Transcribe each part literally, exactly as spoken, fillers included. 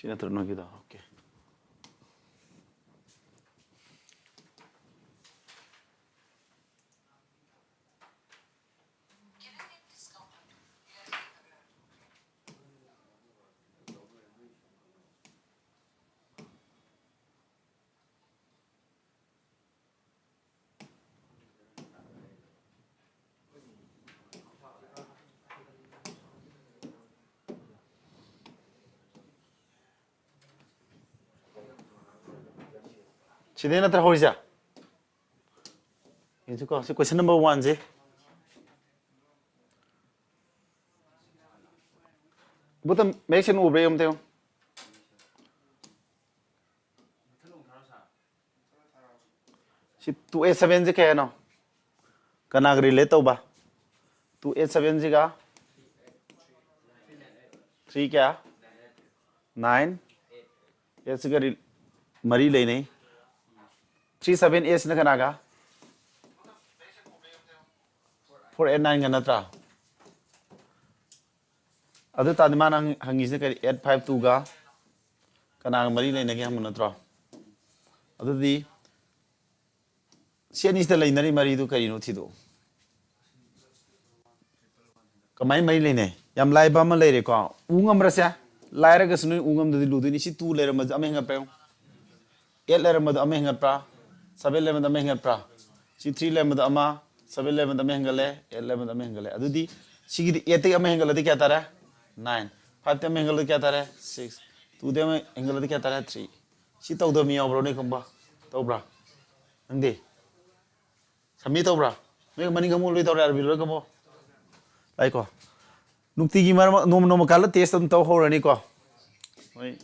ꯁꯤ ꯅꯠꯇ꯭ꯔꯣ ꯅꯣꯏꯒꯤꯗꯣ? Okay. ꯁꯤꯗꯩ ꯅꯠꯇ꯭ꯔꯥ ꯍꯧꯔꯤꯁꯦ? ꯌꯦꯡꯁꯤꯀꯣ, ꯁꯤ question number one ꯁꯦ꯫ ꯕꯨꯠꯇ ꯃꯌꯦꯛ ꯁꯦꯡꯅ ꯎꯕ꯭ꯔꯥ ꯌꯦꯡꯉꯨ ꯑꯝꯇ ꯌꯦꯡꯉꯨ꯫ ꯁꯤ two eight seven ꯁꯦ ꯀꯌꯥꯅꯣ? ꯀꯅꯥꯒ relate ꯇꯧꯕ? Two eight seven ꯁꯤꯒ three ꯀꯌꯥ? Nine꯫ Eight ꯁꯤꯒ ꯔꯤ-, ꯃꯔꯤ ꯂꯩꯅꯩ꯫ Three seven eight ꯁꯤꯅ ꯀꯅꯥꯒ? Four eight nine ꯒ ꯅꯠꯇ꯭ꯔꯥ? ꯑꯗꯨ ꯇꯥꯔꯗꯤ ꯃꯥꯅ ꯍꯪ-, ꯍꯪꯉꯤꯁꯤꯅ ꯀꯔꯤ? Eight five two ꯒ ꯀꯅꯥꯒ ꯃꯔꯤ ꯂꯩꯅꯒꯦ ꯍꯪꯕ ꯅꯠꯇ꯭ꯔꯣ? ꯑꯗꯨꯗꯤ ꯁꯤ ꯑꯅꯤꯁꯤꯗ ꯂꯩꯅꯔꯤ ꯃꯔꯤꯗꯨ ꯀꯔꯤꯅꯣ ꯊꯤꯗꯣꯛꯎ꯫ ꯀꯃꯥꯏꯅ ꯃꯔꯤ ꯂꯩꯅꯩ? ꯌꯥꯝ ꯂꯥꯏꯕ ꯑꯃ ꯂꯩꯔꯦꯀꯣ꯫ ꯎ ꯉꯝꯕ꯭ꯔꯁꯦ? ꯂꯥꯏꯔꯒꯁꯨ ꯅꯣꯏ ꯎ ꯉꯝꯗꯗꯤ ꯂꯨꯗꯣꯏꯅꯤ꯫ ꯁꯤ two ꯂꯩꯔꯝꯕꯁꯦ ꯑꯃ ꯍꯦꯟꯒꯠꯄ ꯌꯦꯡꯉꯨ꯫ Eight ꯂꯩꯔꯝꯕꯗꯣ ꯑꯃ ꯍꯦꯟꯒꯠꯄ꯭ꯔꯥ? Seven ꯂꯩꯔꯝꯕꯗꯣ ꯑꯃ ꯍꯦꯟꯒꯠꯄ꯭ꯔꯥ? ꯁꯤ three ꯂꯩꯔꯝꯕꯗꯣ ꯑꯃ, seven ꯂꯩꯔꯝꯕꯗꯣ ꯑꯃ ꯍꯦꯟꯒꯠꯂꯦ, eight ꯂꯩꯔꯝꯕꯗꯣ ꯑꯃ ꯍꯦꯟꯒꯠꯂꯦ꯫ ꯑꯗꯨꯗꯤ ꯁꯤꯒꯤꯗꯤ eight ꯇꯒꯤ ꯑꯃ ꯍꯦꯟꯒꯠꯂꯗꯤ ꯀꯌꯥ ꯇꯥꯔꯦ? Nine꯫ Five ꯇꯒꯤ ꯑꯃ ꯍꯦꯟꯒꯠꯂꯗꯤ ꯀꯌꯥ ꯇꯥꯔꯦ? Six꯫ Two ꯗꯒꯤ ꯑꯃ ꯍꯦꯟꯒꯠꯂꯗꯤ ꯀꯌꯥ ꯇꯥꯔꯦ? Three꯫ ꯁꯤ ꯇꯧꯗꯕ ꯃꯤ ꯌꯥꯎꯕ꯭ꯔꯣ ꯅꯣꯏ ꯈꯪꯕ? ꯇꯧꯕ꯭ꯔꯥ? ꯅꯪꯗꯤ? ꯁꯝꯃꯤ ꯇꯧꯕ꯭ꯔꯥ? ꯅꯣꯏ ꯃꯅꯤꯡ ꯈꯪꯕ ꯂꯣꯏ ꯇꯧꯔꯦ, ꯑꯥꯔꯕꯤ ꯂꯣꯏ ꯈꯪꯕ? ꯂꯥꯛꯏꯀꯣ? ꯅꯨꯡꯇꯤꯒꯤ ꯃꯔꯛ ꯅꯣꯡꯃ ꯅꯣꯡꯃ ꯀꯥꯜꯂ test ꯑꯗꯨꯝ ꯇꯧ ꯍꯧꯔꯅꯤꯀꯣ꯫ ꯍꯣꯏ꯫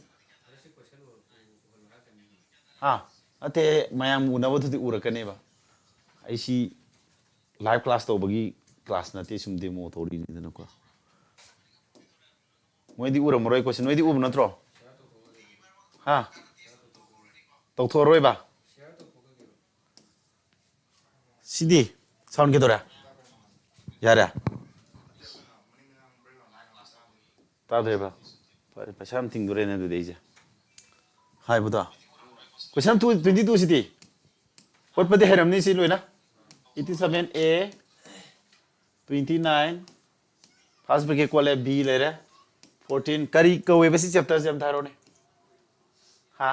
ꯍꯥ? ꯅꯠꯇꯦ, ꯃꯌꯥꯝ ꯎꯅꯕꯗꯨꯗꯤ ꯎꯔꯛꯀꯅꯦꯕ꯫ ꯑꯩꯁꯤ live class ꯇꯧꯕꯒꯤ class ꯅꯠꯇꯦ, ꯁꯨꯝ demo ꯇꯧꯔꯤꯅꯤꯗꯅꯀꯣ꯫ ꯃꯣꯏꯗꯤ ꯎꯔꯝꯃꯔꯣꯏꯀꯣ ꯁꯤ, ꯅꯣꯏꯗꯤ ꯎꯕ ꯅꯠꯇ꯭ꯔꯣ? ꯍꯥ? ꯇꯧꯊꯣꯛꯑꯔꯣꯏꯕ? ꯁꯤꯗꯤ sound ꯀꯩꯗꯧꯔꯦ? ꯌꯥꯔꯦ? ꯇꯥꯗ꯭ꯔꯦꯕ? ꯐꯔꯦ, ꯄꯩꯁꯥ ꯌꯥꯝ ꯇꯤꯡꯗꯣꯔꯦꯅꯦ ꯑꯗꯨꯗꯤ ꯑꯩꯁꯦ ꯍꯥꯏꯕꯗꯣ꯫ Question two, twenty two ꯁꯤꯗꯤ ꯍꯣꯠꯄꯗꯤ ꯍꯩꯔꯝꯅꯤ ꯁꯤ ꯂꯣꯏꯅ꯫ Eighty seven A, twenty nine, first bracket ꯀꯣꯠꯂꯦ, B ꯂꯩꯔꯦ, fourteen꯫ ꯀꯔꯤ ꯀꯧꯋꯦꯕ ꯁꯤ chapter ꯁꯦ ꯑꯝꯇ ꯍꯥꯏꯔꯣꯅꯦ? ꯍꯥ?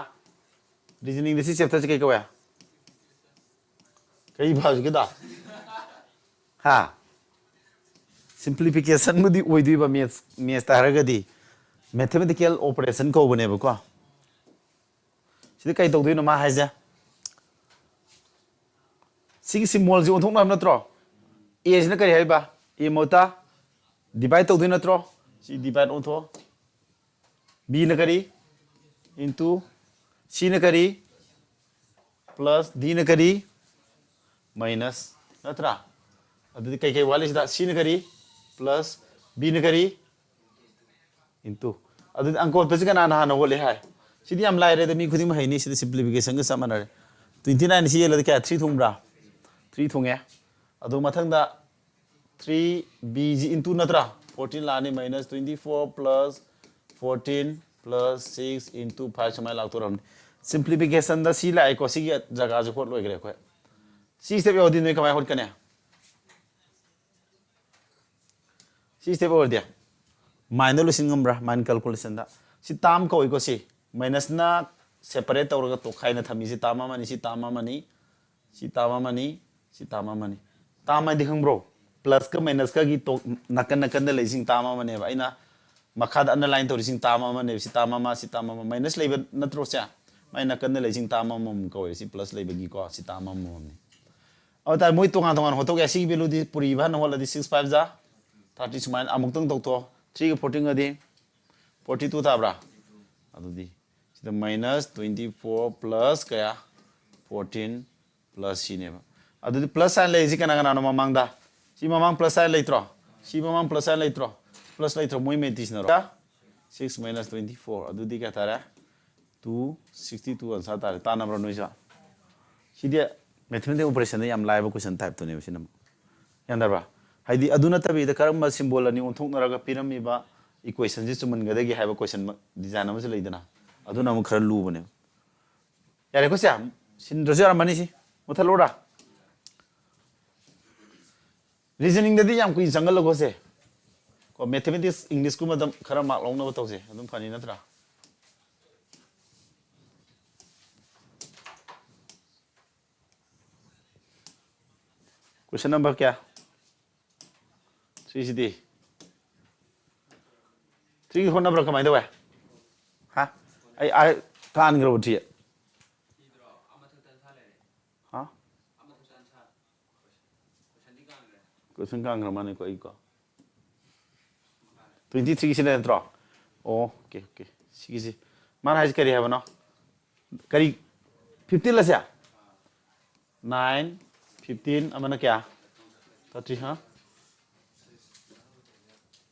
Reasoning ꯗ ꯁꯤ chapter ꯁꯦ ꯀꯩ ꯀꯧꯋꯦ? ꯀꯩ ꯄꯥꯎꯁꯤꯒꯦꯗ? ꯍꯥ? Simplification ꯕꯨꯗꯤ ꯑꯣꯏꯗꯣꯏꯕ, maths, maths ꯇ ꯍꯥꯏꯔꯒꯗꯤ mathematical operation ꯀꯧꯕꯅꯦꯕꯀꯣ꯫ ꯁꯤꯗ ꯀꯩ ꯇꯧꯗꯣꯏꯅꯣ ꯃꯥ ꯍꯥꯏꯁꯦ? ꯁꯤꯒꯤ symbol ꯁꯤ ꯑꯣꯟꯊꯣꯛꯅꯕ ꯅꯠꯇ꯭ꯔꯣ? A ꯁꯤꯅ ꯀꯔꯤ ꯍꯥꯏꯕ? A ꯃꯍꯨꯠꯇ divide ꯇꯧꯗꯣꯏ ꯅꯠꯇ꯭ꯔꯣ? ꯁꯤ divide ꯑꯣꯟꯊꯣꯛꯑꯣ꯫ B ꯅ ꯀꯔꯤ? Into꯫ C ꯅ ꯀꯔꯤ? Plus꯫ D ꯅ ꯀꯔꯤ? Minus꯫ ꯅꯠꯇ꯭ꯔꯥ? ꯑꯗꯨꯗꯤ ꯀꯩ ꯀꯩ ꯋꯥꯠꯂꯤ ꯁꯤꯗ? C ꯅ ꯀꯔꯤ? Plus꯫ B ꯅ ꯀꯔꯤ? Into꯫ ꯑꯗꯨꯗꯤ ꯑꯪꯀ ꯍꯣꯠꯄꯁꯤ ꯀꯅꯥꯅ ꯍꯥꯟꯅ ꯍꯣꯠꯂꯦ ꯍꯥꯏ? ꯁꯤꯗꯤ ꯌꯥꯝ ꯂꯥꯏꯔꯦꯗ, ꯃꯤ ꯈꯨꯗꯤꯡꯃꯛ ꯍꯩꯅꯤ꯫ ꯁꯤꯗ simplification ꯒ ꯆꯞ ꯃꯥꯟꯅꯔꯦ꯫ Twenty nine ꯁꯤ ꯌꯦꯜꯂꯗꯤ ꯀꯌꯥ? Three ꯊꯨꯡꯕ꯭ꯔꯥ? Three ꯊꯨꯡꯉꯦ꯫ ꯑꯗꯨ ꯃꯊꯪꯗ three B ꯁꯤ into ꯅꯠꯇ꯭ꯔꯥ? Fourteen ꯂꯥꯛꯑꯅꯤ, minus twenty four plus fourteen plus six into five ꯁꯨꯃꯥꯏꯅ ꯂꯥꯛꯇꯣꯔꯝꯅꯤ꯫ Simplification ꯗ ꯁꯤ ꯂꯥꯛꯑꯦꯀꯣ, ꯁꯤꯒꯤ ꯖꯒꯥꯁꯦ ꯍꯣꯠ ꯂꯣꯏꯈ꯭ꯔꯦ ꯑꯩꯈꯣꯏ꯫ ꯁꯤ step ꯌꯧꯔꯗꯤ ꯅꯣꯏ ꯀꯃꯥꯏꯅ ꯍꯣꯠꯀꯅꯤ? ꯁꯤ step ꯑꯣꯏꯔꯗꯤ mind ꯗ ꯂꯣꯏꯁꯤꯟ ꯉꯝꯕ꯭ꯔꯥ? Mind calculation ꯗ꯫ ꯁꯤ term ꯀꯧꯏꯀꯣ ꯁꯤ꯫ Minus ꯅ separate ꯇꯧꯔꯒ ꯇꯣꯈꯥꯏꯅ ꯊꯝꯃꯤꯁꯤ term ꯑꯃꯅꯤ, ꯁꯤ term ꯑꯃꯅꯤ, ꯁꯤ term ꯑꯃꯅꯤ, ꯁꯤ term ꯑꯃꯅꯤ꯫ Term ꯍꯥꯏꯗꯤ ꯈꯪꯕ꯭ꯔꯣ? Plus ꯀ minus ꯀꯒꯤ ꯇꯣ-, ꯅꯥꯀꯟ ꯅꯥꯀꯟꯗ ꯂꯩꯁꯤꯡ term ꯑꯃꯅꯦꯕ꯫ ꯑꯩꯅ ꯃꯈꯥꯗ underline ꯇꯧꯔꯤꯁꯤꯡ term ꯑꯃꯅꯦꯕ꯫ ꯁꯤ term ꯑꯃ, ꯁꯤ term ꯑꯃ꯫ Minus ꯂꯩꯕ ꯅꯠꯇ꯭ꯔꯣ ꯁꯦ? ꯃꯥꯏ ꯅꯥꯀꯟꯗ ꯂꯩꯁꯤꯡ term ꯑꯃꯃꯝ ꯀꯧꯋꯦ꯫ ꯁꯤ plus ꯂꯩꯕꯒꯤꯀꯣ, ꯁꯤ term ꯑꯃꯃꯝꯅꯤ꯫ ꯑꯗꯨ ꯇꯥꯔꯗꯤ ꯃꯣꯏ ꯇꯣꯉꯥꯟ ꯇꯣꯉꯥꯟ ꯍꯣꯠꯇꯣꯛ ꯌꯥꯏ꯫ ꯁꯤꯒꯤ value ꯗꯤ ꯄꯨꯔꯤꯕ ꯍꯟꯅ ꯍꯣꯠꯂꯗꯤ six five ꯖꯥ thirty ꯁꯨꯃꯥꯏꯅ ꯑꯃꯨꯛꯇꯪ ꯇꯧꯊꯣꯛꯑꯣ꯫ Three ꯒ fourteen ꯒꯗꯤ forty two ꯇꯥꯕ꯭ꯔꯥ? ꯑꯗꯨꯗꯤ ꯁꯤꯗ minus twenty four plus ꯀꯌꯥ? Fourteen plus ꯁꯤꯅꯦꯕ꯫ ꯑꯗꯨꯗꯤ plus sign ꯂꯩꯔꯤꯁꯤ ꯀꯅꯥ ꯀꯅꯥꯅꯣ ꯃꯃꯥꯡꯗ? ꯁꯤ ꯃꯃꯥꯡ plus sign ꯂꯩꯇ꯭ꯔꯣ? ꯁꯤ ꯃꯃꯥꯡ plus sign ꯂꯩꯇ꯭ꯔꯣ? Plus ꯂꯩꯇ꯭ꯔꯣ? ꯃꯣꯏ ꯃꯩꯇꯤꯁꯤꯟꯅꯔꯣ꯫ Six minus twenty four, ꯑꯗꯨꯗꯤ ꯀꯌꯥ ꯇꯥꯔꯦ? Two sixty two answer ꯇꯥꯔꯦ꯫ ꯇꯥꯟꯅꯕ꯭ꯔꯣ ꯅꯣꯏꯁꯨ? ꯁꯤꯗꯤ mathematical operation ꯗ ꯌꯥꯝ ꯂꯥꯏꯕ question type ꯇꯨꯅꯦꯕ ꯁꯤꯅ ꯑꯃꯨꯛ꯫ ꯒ꯭ꯌꯥꯟ ꯇꯥꯔꯕ? ꯍꯥꯏꯗꯤ ꯑꯗꯨ ꯅꯠꯇꯕꯤꯗ ꯀꯔꯝꯕ symbol ꯑꯅꯤ ꯑꯣꯟꯊꯣꯛꯅꯔꯒ ꯄꯤꯔꯝꯃꯤꯕ equationꯁꯦ ꯆꯨꯝꯍꯟꯒꯗꯒꯦ ꯍꯥꯏꯕ question design ꯑꯃꯁꯨ ꯂꯩꯗꯅ, ꯑꯗꯨꯅ ꯑꯃꯨꯛ ꯈꯔ ꯂꯨꯕꯅꯦꯕ꯫ ꯌꯥꯔꯦꯀꯣ ꯁꯦ? ꯁꯤꯟꯗ꯭ꯔꯁꯨ ꯌꯥꯔꯝꯃꯅꯤ ꯁꯤ꯫ ꯃꯨꯠꯊꯠꯂꯣꯔꯥ? Reasoningꯗꯗꯤ ꯌꯥꯝ ꯀꯨꯏꯅ ꯆꯪꯍꯜꯂꯒꯨꯁꯦ꯫ ꯀꯣ, mathematics, Englishꯀꯨꯝꯕꯗ ꯈꯔ mark ꯂꯧꯅꯕ ꯇꯧꯁꯦ꯫ ꯑꯗꯨꯝ ꯐꯅꯤ ꯅꯠꯇ꯭ꯔꯥ? Question number ꯀꯌꯥ? Threeꯁꯤꯗꯤ? Threeꯒꯤ ꯍꯣꯠꯅꯕ꯭ꯔꯥ ꯀꯃꯥꯏꯅ ꯇꯧꯋꯦ? ꯍꯥ? ꯑꯩ, ꯑꯩ ꯀꯥꯟꯈ꯭ꯔꯕ three? ꯍꯥ? Question ꯀꯥꯟꯈ꯭ꯔ ꯃꯥꯅꯦꯀꯣ ꯑꯩꯀꯣ꯫ Twenty threeꯒꯤꯁꯤꯅ ꯅꯠꯇ꯭ꯔꯣ? ꯑꯣ, okay, okay. ꯁꯤꯒꯤꯁꯤ꯫ ꯃꯥꯅ ꯍꯥꯏꯁꯤ ꯀꯔꯤ ꯍꯥꯏꯕꯅꯣ? ꯀꯔꯤ? Fifteen ꯂꯁꯦ? Nine, fifteen, ꯑꯃꯅ ꯀꯌꯥ? Thirty, ꯍꯥ?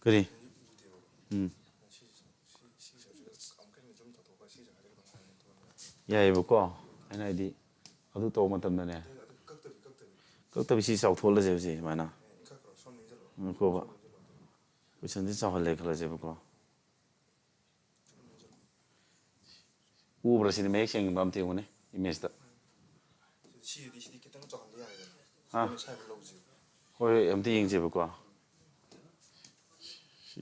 ꯀꯔꯤ? ꯎꯝ꯫ ꯌꯥꯏꯑꯕꯀꯣ꯫ ꯑꯩꯅ ꯍꯥꯏꯗꯤ ꯑꯗꯨ ꯇꯧꯕ ꯃꯇꯝꯗꯅꯦ꯫ ꯀꯛꯇꯕꯤ ꯁꯤ ꯆꯥꯎꯊꯣꯛꯍꯜꯂꯁꯦꯕ ꯁꯤ ꯁꯨꯃꯥꯏꯅ꯫ ꯎꯝ, ꯀꯣꯕ꯫ Questionꯁꯤ ꯆꯥꯎꯍꯜꯂꯦ ꯈꯜꯂꯁꯦꯕꯀꯣ꯫ ꯎꯕ꯭ꯔꯥ ꯁꯤꯅꯤ ꯃꯌꯦꯛ ꯁꯦꯡꯕ ꯑꯝꯇ ꯌꯦꯡꯉꯨꯅꯦ imageꯇ꯫ ꯁꯤꯗꯤ, ꯁꯤꯗꯤ ꯈꯤꯇꯪ ꯆꯥꯎꯍꯟꯕ ꯌꯥꯔꯦꯗꯅ꯫ ꯑꯥ꯫ ꯁꯤꯗꯤ ꯁ꯭ꯋꯥꯏꯗ ꯂꯧꯁꯦꯕ꯫ ꯍꯣꯏ, ꯍꯣꯏ, ꯑꯝꯇ ꯌꯦꯡꯁꯦꯕꯀꯣ꯫ ꯁꯤ꯫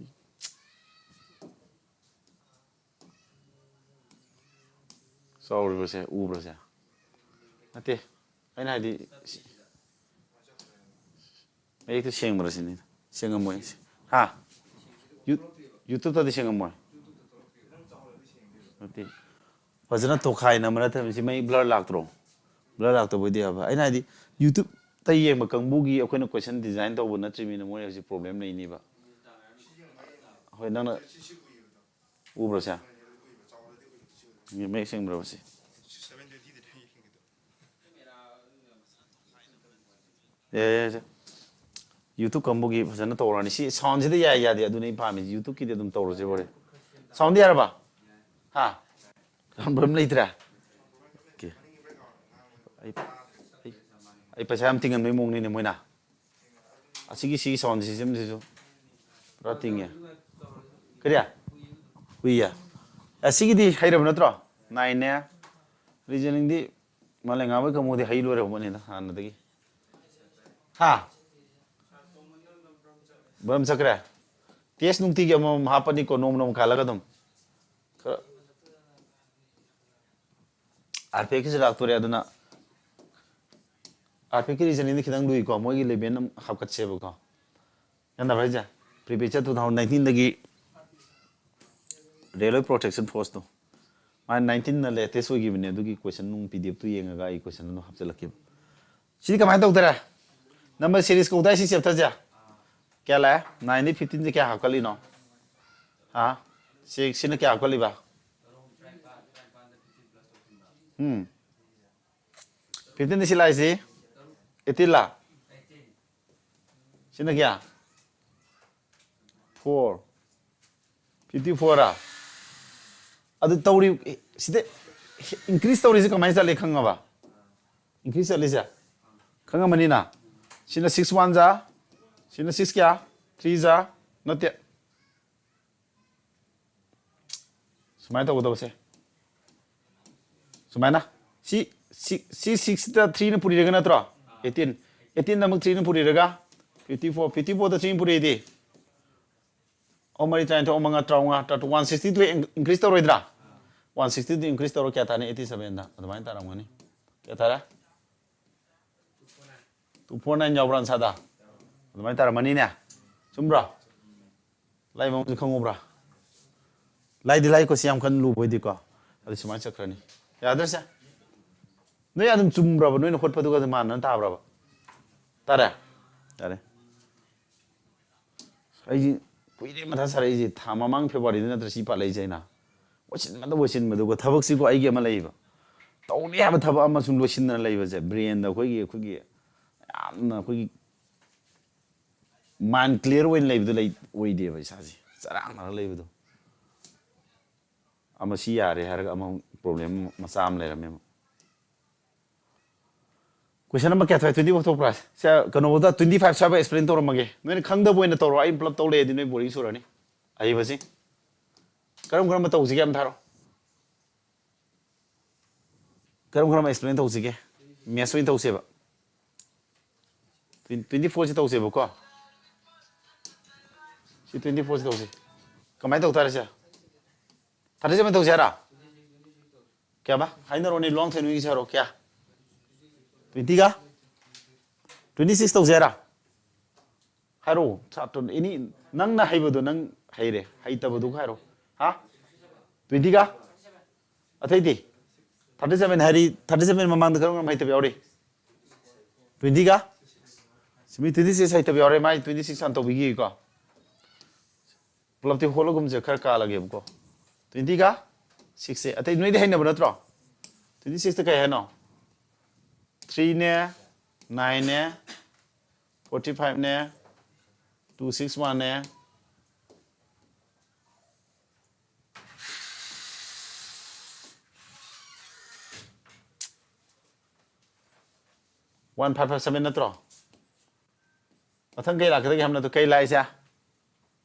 ꯆꯥꯎꯔꯤꯕꯁꯦ ꯎꯕ꯭ꯔꯥ ꯁꯦ? ꯅꯠꯇꯦ, ꯑꯩꯅ ꯍꯥꯏꯗꯤ ꯁꯤ-, ꯃꯌꯦꯛꯇꯨ ꯁꯦꯡꯕ꯭ꯔꯥ ꯁꯤꯅꯤ꯫ ꯁꯦꯡꯉꯝꯃꯣꯏ꯫ ꯍꯥ? ꯌꯨ-, YouTubeꯇꯗꯤ ꯁꯦꯡꯉꯝꯃꯣꯏ꯫ ꯅꯠꯇꯦ꯫ ꯐꯖꯅ ꯇꯣꯈꯥꯏ ꯅꯝꯕ ꯅꯠꯇꯕꯅꯤ꯫ ꯁꯤ ꯃꯌꯦꯛ blur ꯂꯥꯛꯇ꯭ꯔꯣ? Blur ꯂꯥꯛꯇꯕ ꯑꯣꯏꯗꯤ ꯌꯥꯕ꯫ ꯑꯩꯅ ꯍꯥꯏꯗꯤ YouTubeꯇ ꯌꯦꯡꯕ ꯀꯥꯡꯕꯨꯒꯤ ꯑꯩꯈꯣꯏꯅ question design ꯇꯧꯕ ꯅꯠꯇ꯭ꯔꯤꯕꯅꯤꯅ ꯃꯣꯏ ꯍꯧꯖꯤꯛ problem ꯂꯩꯅꯤꯕ꯫ ꯍꯣꯏ, ꯅꯪꯅ ꯎꯕ꯭ꯔꯣ ꯁꯦ? ꯃꯌꯦꯛ ꯁꯦꯡꯕ꯭ꯔꯕ ꯁꯤ? ꯌꯥꯏ, ꯌꯥꯏ, ꯌꯥꯏ꯫ YouTube ꯀꯥꯡꯕꯨꯒꯤ ꯐꯖꯅ ꯇꯧꯔꯅꯤ꯫ ꯁꯤ soundꯁꯤꯗ ꯌꯥꯏ ꯌꯥꯗꯦ ꯑꯗꯨꯅꯤ ꯑꯩ ꯄꯥꯝꯃꯤꯁꯤ꯫ YouTubeꯀꯤꯗꯤ ꯑꯗꯨꯝ ꯇꯧꯔꯁꯦ ꯍꯣꯔꯦꯟ꯫ Soundꯗꯤ ꯌꯥꯔꯕ? ꯍꯥ? Problem ꯂꯩꯇ꯭ꯔꯦ? Okay꯫ ꯑꯩ, ꯑꯩ, ꯑꯩ ꯄꯩꯁꯥ ꯌꯥꯝ ꯇꯤꯡꯍꯟꯕꯩ ꯃꯑꯣꯡꯅꯤꯅꯦ ꯃꯣꯏꯅ꯫ ꯑꯁꯤꯒꯤ, ꯁꯤꯒꯤ sound systemꯁꯤꯁꯨ ꯄꯨꯔꯥ ꯇꯤꯡꯉꯦ꯫ ꯀꯔꯤ? ꯍꯨꯏꯌꯦ꯫ ꯑꯁꯤꯒꯤꯗꯤ ꯍꯩꯔꯕ ꯅꯠꯇ꯭ꯔꯣ? ꯅꯥꯏꯟꯅꯦ꯫ ꯔꯤꯖꯅꯤꯡꯗꯤ ꯃꯥꯂꯦꯝꯉꯥꯟꯕ ꯀꯥꯡꯕꯨꯗꯤ ꯍꯩ ꯂꯣꯏꯔꯕꯅꯤꯗ ꯍꯥꯟꯅꯗꯒꯤ꯫ ꯍꯥ? ꯕ꯭ꯔꯝ ꯆꯠꯈ꯭ꯔꯦ? ꯇꯦꯁ ꯅꯨꯡꯇꯤꯒꯤ ꯑꯃꯃꯝ ꯍꯥꯞꯄꯅꯤꯀꯣ, ꯅꯣꯡꯃ ꯅꯣꯡꯃ ꯈꯥꯜꯂꯒ ꯑꯗꯨꯝ꯫ ꯈꯔ ꯑꯥꯔ ꯄꯤ ꯑꯦꯐꯀꯤꯁꯨ ꯂꯥꯛꯇꯣꯔꯦ, ꯑꯗꯨꯅ ꯑꯥꯔ ꯄꯤ ꯑꯦꯐꯀꯤ ꯔꯤꯖꯅꯤꯡꯗꯤ ꯈꯤꯇꯪ ꯂꯨꯏꯀꯣ, ꯃꯣꯏꯒꯤ ꯂꯦꯚꯦꯜ ꯑꯃ ꯍꯥꯞꯀꯠꯁꯦꯕꯀꯣ꯫ ꯒ꯭ꯌꯥꯟ ꯇꯥꯕ꯭ꯔꯥ ꯍꯥꯏꯁꯦ? ꯄ꯭ꯔꯤꯄꯦꯆꯔ ꯇꯨ ꯊꯥꯎꯖꯟ ꯅꯥꯏꯟꯇꯤꯟꯗꯒꯤ ꯔꯦꯜꯋꯦ ꯄ꯭ꯔꯣꯇꯦꯛꯁꯟ ꯐꯣꯔꯁꯇꯣ, ꯃꯥ ꯅꯥꯏꯟꯇꯤꯟꯅ ꯂꯦꯇꯦꯁ ꯑꯣꯏꯈꯤꯕꯅꯦ, ꯑꯗꯨꯒꯤ ꯀꯣꯏꯁꯟ ꯅꯨꯡ ꯄꯤ ꯗꯤ ꯑꯦꯐꯇꯨ ꯌꯦꯡꯉꯒ ꯑꯩ ꯀꯣꯏꯁꯟ ꯑꯗꯨꯝ ꯍꯥꯞꯆꯤꯜꯂꯛꯀꯦꯕ꯫ ꯁꯤꯗꯤ ꯀꯃꯥꯏꯅ ꯇꯧꯗꯔꯦ? ꯅꯝꯕꯔ ꯁꯤꯔꯤꯁ ꯀꯧꯗꯥꯏ ꯁꯤ ꯆꯦꯞꯇꯔꯁꯦ? ꯀꯌꯥ ꯂꯥꯛꯑꯦ? ꯅꯥꯏꯟꯗꯒꯤ ꯐꯤꯐꯇꯤꯟꯁꯦ ꯀꯌꯥ ꯍꯥꯞꯀꯠꯂꯤꯅꯣ? ꯍꯥ? ꯁꯤ, ꯁꯤꯅ ꯀꯌꯥ ꯍꯥꯞꯀꯠꯂꯤꯕ? ꯎꯝ꯫ ꯐꯤꯐꯇꯤꯟꯗ ꯁꯤ ꯂꯥꯛꯏꯁꯤ? ꯑꯩꯠꯇꯤꯟ ꯂꯥ? ꯁꯤꯅ ꯀꯌꯥ? ꯐꯣꯔ꯫ Fifty four. ꯑꯗꯨ ꯇꯧꯔꯤ, ꯁꯤꯗ ꯏꯟꯀ꯭ꯔꯤꯁ ꯇꯧꯔꯤꯁꯦ ꯀꯃꯥꯏꯅ ꯆꯠꯂꯤ ꯈꯪꯉꯕ? ꯏꯟꯀ꯭ꯔꯤꯁ ꯆꯠꯂꯤꯁꯦ ꯈꯪꯉꯝꯃꯅꯤꯅ? ꯁꯤꯅ ꯁꯤꯛꯁ ꯋꯥꯟ ꯖꯥ, ꯁꯤꯅ ꯁꯤꯛꯁ ꯀꯌꯥ? ꯊ꯭ꯔꯤ ꯖꯥ? ꯅꯠꯇꯦ꯫ ꯁꯨꯃꯥꯏꯅ ꯇꯧꯒꯗꯕꯁꯦ꯫ ꯁꯨꯃꯥꯏꯅ꯫ ꯁꯤ, ꯁꯤ, ꯁꯤ ꯁꯤꯛꯁꯇ ꯊ꯭ꯔꯤꯅ ꯄꯨꯔꯤꯔꯒ ꯅꯠꯇ꯭ꯔꯣ? ꯑꯩꯠꯇꯤꯟ꯫ ꯑꯩꯠꯇꯤꯟꯗ ꯑꯃꯨꯛ ꯊ꯭ꯔꯤꯅ ꯄꯨꯔꯤꯔꯒ? Fifty four. ꯐꯤꯐꯇꯤ ꯐꯣꯔꯗ ꯊ꯭ꯔꯤꯅ ꯄꯨꯔꯤꯗꯤ? ꯑꯍꯨꯝ ꯃꯔꯤ ꯇꯔꯥꯅꯤꯊꯣꯏ, ꯑꯍꯨꯝ ꯃꯉꯥ ꯇꯔꯥꯃꯉꯥ, ꯇꯔꯥ ꯇꯨ, ꯋꯥꯟ ꯁꯤꯛꯁꯇꯤ ꯇꯨ ꯏꯟꯀ꯭ꯔꯤꯁ ꯇꯧꯔꯣꯏꯗ꯭ꯔꯥ? ꯋꯥꯟ ꯁꯤꯛꯁꯇꯤ ꯇꯨ ꯏꯟꯀ꯭ꯔꯤꯁ ꯇꯧꯔ ꯀꯌꯥ ꯇꯥꯅꯤ? ꯑꯩꯠꯇꯤ ꯁꯚꯦꯟꯗ꯫ ꯑꯗꯨꯃꯥꯏꯅ ꯇꯥꯔꯝꯒꯅꯤ꯫ ꯀꯌꯥ ꯇꯥꯔꯦ? ꯇꯨ ꯐꯣꯔ ꯅꯥꯏꯟ ꯌꯥꯎꯕ꯭ꯔꯥ ꯑꯟꯁꯥꯗ? ꯑꯗꯨꯃꯥꯏꯅ ꯇꯥꯔꯝꯃꯅꯤꯅꯦ꯫ ꯆꯨꯝꯕ꯭ꯔꯣ? ꯂꯥꯏ ꯃꯑꯣꯡꯁꯦ ꯈꯪꯍꯧꯕ꯭ꯔꯥ? ꯂꯥꯏꯗꯤ ꯂꯥꯏꯀꯣ, ꯁꯤ ꯌꯥꯝ ꯀꯟꯅ ꯂꯨꯕ ꯑꯣꯏꯗꯦꯀꯣ꯫ ꯑꯗꯨ ꯁꯨꯃꯥꯏꯅ ꯆꯠꯈ꯭ꯔꯅꯤ꯫ ꯌꯥꯗ꯭ꯔꯁꯦ? ꯅꯣꯏ ꯑꯗꯨꯝ ꯆꯨꯝꯕ꯭ꯔꯕ? ꯅꯣꯏꯅ ꯍꯣꯠꯄꯗꯨꯒ ꯑꯗꯨꯝ ꯃꯥꯟꯅꯅ ꯇꯥꯕ꯭ꯔꯕ? ꯇꯥꯔꯦ? ꯌꯥꯔꯦ꯫ ꯑꯩꯁꯤ ꯀꯨꯏꯔꯦ ꯃꯊꯥ ꯁꯥꯔꯛꯏꯁꯦ, ꯊꯥ ꯃꯃꯥꯡ ꯐꯦꯕ꯭ꯔꯨꯋꯥꯔꯤꯗ ꯅꯠꯇ꯭ꯔ ꯁꯤ ꯄꯥꯜꯂꯛꯏꯁꯦ ꯑꯩꯅ? ꯂꯣꯏꯁꯤꯟꯕꯗ ꯂꯣꯏꯁꯤꯟꯕꯗꯨꯒ ꯊꯕꯛꯁꯤꯕꯨ ꯑꯩꯒꯤ ꯑꯃ ꯂꯩꯕ, ꯇꯧꯅꯤ ꯍꯥꯏꯕ ꯊꯕꯛ ꯑꯃ ꯁꯨꯝ ꯂꯣꯏꯁꯤꯟꯗꯅ ꯂꯩꯕꯁꯦ, ꯕ꯭ꯔꯦꯟꯗ ꯑꯩꯈꯣꯏꯒꯤ, ꯑꯩꯈꯣꯏꯒꯤ ꯌꯥꯝꯅ ꯑꯩꯈꯣꯏꯒꯤ ꯃꯥꯏꯟ ꯀ꯭ꯂꯤꯌꯥꯔ ꯑꯣꯏꯅ ꯂꯩꯕꯗꯣ ꯂꯩ-, ꯑꯣꯏꯗꯦꯕ, ꯏꯁꯥꯁꯦ ꯆꯔꯥꯡꯅꯔ ꯂꯩꯕꯗꯣ꯫ ꯑꯃ ꯁꯤ ꯌꯥꯔꯦ ꯍꯥꯏꯔꯒ ꯑꯃ ꯄ꯭ꯔꯣꯕ꯭ꯂꯦꯝ ꯃꯆꯥ ꯑꯃ ꯂꯩꯔꯝꯃꯦꯕ꯫ ꯀꯣꯏꯁꯟ ꯅꯝꯕꯔ ꯀꯌꯥ ꯊꯣꯛꯑꯦ? ꯇ꯭ꯋꯦꯟꯇꯤ ꯐꯣꯔ ꯊꯣꯛꯄ꯭ꯔꯥ? ꯁꯦ, ꯀꯩꯅꯣꯐꯧꯗ ꯇ꯭ꯋꯦꯟꯇꯤ ꯐꯥꯏꯚ ꯁ꯭ꯋꯥꯏꯐꯥꯎ ꯑꯦꯛꯁꯄ꯭ꯂꯦꯟ ꯇꯧꯔꯝꯃꯒꯦ꯫ ꯅꯣꯏꯅ ꯈꯪꯗꯕ ꯑꯣꯏꯅ ꯇꯧꯔꯣ, ꯑꯩ ꯄꯨꯂꯞ ꯇꯧ ꯂꯩꯔꯗꯤ ꯅꯣꯏ ꯕꯣꯔꯤꯡ ꯆꯨꯔꯅꯤ꯫ ꯑꯍꯩꯕꯁꯤ꯫ ꯀꯔꯝ ꯀꯔꯝꯕ ꯇꯧꯁꯤꯒꯦ ꯑꯝꯇ ꯍꯥꯏꯔꯣ꯫ ꯀꯔꯝ ꯀꯔꯝꯕ explain ꯇꯧꯁꯤꯒꯦ? Maths ꯑꯣꯏꯅ ꯇꯧꯁꯦꯕ꯫ Twenty four ꯁꯤ ꯇꯧꯁꯦꯕꯀꯣ꯫ ꯁꯤ twenty four ꯁꯤ ꯇꯧꯁꯦ꯫ ꯀꯃꯥꯏꯅ ꯇꯧ ꯇꯥꯔꯦ ꯁꯦ? Thirty seven ꯇꯧꯁꯦ ꯍꯥꯏꯔꯣ? ꯀꯌꯥꯕ? ꯍꯥꯏꯅꯔꯣꯅꯦ, ꯂꯨꯋꯥꯡꯊꯦꯝ ꯅꯣꯏꯒꯤꯁꯦ ꯍꯥꯏꯔꯣ, ꯀꯌꯥ? Twenty ꯒ? Twenty six ꯇꯧꯁꯦ ꯍꯥꯏꯔꯣ? ꯍꯥꯏꯔꯣ, ꯁꯥꯇ꯭ꯔ, any, ꯅꯪꯅ ꯍꯩꯕꯗꯣ ꯅꯪ ꯍꯩꯔꯦ, ꯍꯩꯇꯕꯗꯨꯒ ꯍꯥꯏꯔꯣ꯫ ꯍꯥ? Twenty ꯒ? ꯑꯇꯩꯗꯤ? Thirty seven ꯍꯥꯏꯔꯤ, thirty seven ꯃꯃꯥꯡꯗ ꯀꯔꯝ ꯀꯔꯝ ꯍꯩꯇꯕ ꯌꯥꯎꯔꯤ? Twenty ꯒ? ꯃꯤ twenty six ꯍꯩꯇꯕ ꯌꯥꯎꯔꯦ, ꯃꯥꯏ twenty six ꯍꯥꯟꯅ ꯇꯧꯕꯤꯈꯤꯒꯦꯀꯣ꯫ ꯄꯨꯂꯞꯇꯤ ꯍꯣꯠꯂꯒꯨꯝꯁꯦ, ꯈꯔ ꯀꯥꯜꯂꯒꯦꯕꯀꯣ꯫ Twenty ꯒ six ꯁꯦ꯫ ꯑꯇꯩ ꯅꯣꯏꯗꯤ ꯍꯩꯅꯕ ꯅꯠꯇ꯭ꯔꯣ? Twenty six ꯇ ꯀꯩ ꯍꯥꯏꯅꯣ? Three ꯅꯦ, nine ꯅꯦ, forty five ꯅꯦ, two six one ꯅꯦ, one five five seven ꯅꯠꯇ꯭ꯔꯣ? ꯃꯊꯪ ꯀꯩ ꯂꯥꯛꯀꯗꯒꯦ ꯍꯥꯏꯕ ꯅꯠꯇ꯭ꯔꯣ? ꯀꯩ ꯂꯥꯛꯏꯁꯦ?